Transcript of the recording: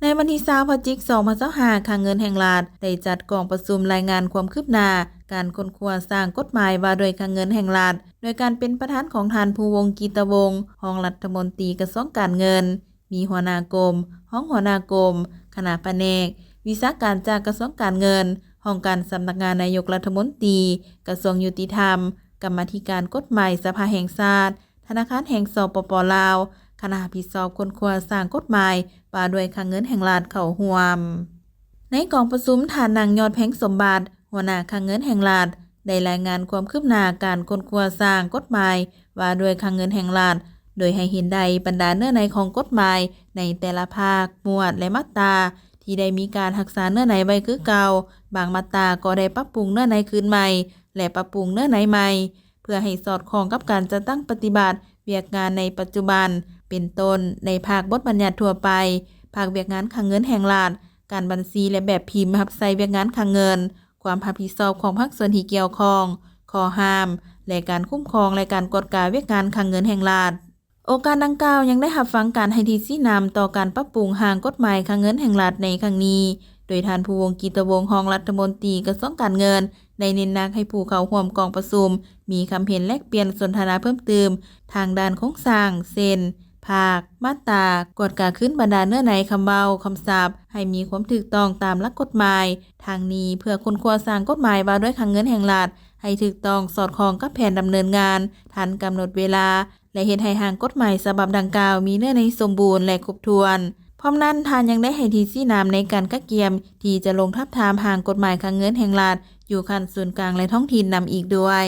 ໃນວັນທີຊາວ ພະຈິກ ສອງພັນຊາວຫ້າ ຄັງເງິນແຫ່ງລັດ ໄດ້ຈັດກອງປະຊຸມລາຍງານຄວາມຄືບໜ້າການຄົ້ນຄວ້າສ້າງກົດໝາຍວ່າດ້ວຍຄັງເງິນແຫ່ງລັດ ໂດຍການເປັນປະທານຂອງທ່ານ ພູວົງ ກິດຕະວົງ ຮອງລັດຖະມົນຕີກະຊວງການເງິນ, ມີຫົວໜ້າກົມ, ຮອງຫົວໜ້າກົມ, ຄະນະພະແນກ, ວິຊາການຈາກກະຊວງການເງິນ, ຫ້ອງການສຳນັກງານນາຍົກລັດຖະມົນຕີ, ກະຊວງຍຸຕິທຳ, ກຳມາທິການກົດໝາຍສະພາແຫ່ງຊາດ, ທະນາຄານແຫ່ງ ສປປ ລາວ, ຄະນະຮັບຜິດຊອບຄົ້ນຄວ້າສ້າງກົດໝາຍວ່າດ້ວຍຄັງເງິນແຫ່ງລັດເຂົ້າຮ່ວມ. ໃນກອງປະຊຸມ, ທ່ານ ນາງ ຍອດແພງສົມບັດ ຫົວໜ້າຄັງເງິນແຫ່ງລັດ ໄດ້ລາຍງານຄວາມຄືບໜ້າການຄົ້ນຄວ້າສ້າງກົດໝາຍວ່າດ້ວຍຄັງເງິນແຫ່ງລັດ ໂດຍໃຫ້ເຫັນໄດ້ບັນດາເນື້ອໃນຂອງກົດໝາຍໃນແຕ່ລະພາກ, ໝວດ ແລະ ມາດຕາ ທີ່ໄດ້ມີການຮັກສາເນື້ອໃນໄວ້ຄືເກົ່າ, ບາງມາດຕາກໍໄດ້ປັບປຸງເນື້ອໃນຄືນໃໝ່ ແລະ ປັບປຸງເນື້ອໃນໃໝ່ ເພື່ອໃຫ້ສອດຄ່ອງກັບການຈັດຕັ້ງປະຕິບັດວຽກງານໃນປັດຈຸບັນ, ເປັນຕົ້ນ ໃນພາກບົດບັນຍັດທົ່ວໄປ, ພາກວຽກງານຄັງເງິນແຫ່ງລັດ, ການບັນຊີ ແລະ ແບບພິມຮັບໃຊ້ວຽກງານຄັງເງິນ, ຄວາມຮັບຜິດຊອບຂອງພາກສ່ວນທີ່ກ່ຽວຂ້ອງ, ຂໍ້ຫ້າມ ແລະ ການຄຸ້ມຄອງ ແລະ ການກວດກາວຽກງານຄັງເງິນແຫ່ງລັດ. ໂອກາດດັ່ງກ່າວຍັງໄດ້ຮັບຟັງການໃຫ້ທິດຊີ້ນຳຕໍ່ການປັບປຸງຮ່າງກົດໝາຍຄັງເງິນແຫ່ງລັດໃນຄັ້ງນີ້ ໂດຍທ່ານ ພູວົງ ກິດຕະວົງ ຮອງລັດຖະມົນຕີກະຊວງການເງິນ ໄດ້ເນັ້ນໜັກໃຫ້ຜູ້ເຂົ້າຮ່ວມກອງປະຊຸມມີຄຳເຫັນແລກປ່ຽນສົນທະນາເພີ່ມຕື່ມທາງດ້ານໂຄງສ້າງ ເຊັ່ນ ພາກ, ມາດຕາ, ກວດກາຄືນບັນດາເນື້ອໃນຄຳເວົ້າ, ຄຳສັບ ໃຫ້ມີຄວາມຖືກຕ້ອງຕາມຫຼັກກົດໝາຍ. ທັງນີ້ເພື່ອຄົ້ນຄວ້າສ້າງກົດໝາຍວ່າດ້ວຍຄັງເງິນແຫ່ງລັດ ໃຫ້ຖືກຕ້ອງສອດຄ່ອງກັບແຜນດຳເນີນງານ, ທັນກຳນົດເວລາ ແລະ ເຮັດໃຫ້ຮ່າງກົດໝາຍສະບັບດັ່ງກ່າວມີເນື້ອໃນສົມບູນ ແລະ ຄົບຖ້ວນ. ພ້ອມນັ້ນ, ທ່ານຍັງໄດ້ໃຫ້ທີ່ຊີ້ນຳໃນການກະກຽມທີ່ຈະລົງທາບທາມຮ່າງກົດໝາຍຄັງເງິນແຫ່ງລັດ ຢູ່ຂັ້ນສູນກາງ ແລະ ທ້ອງຖິ່ນນຳອີກດ້ວຍ.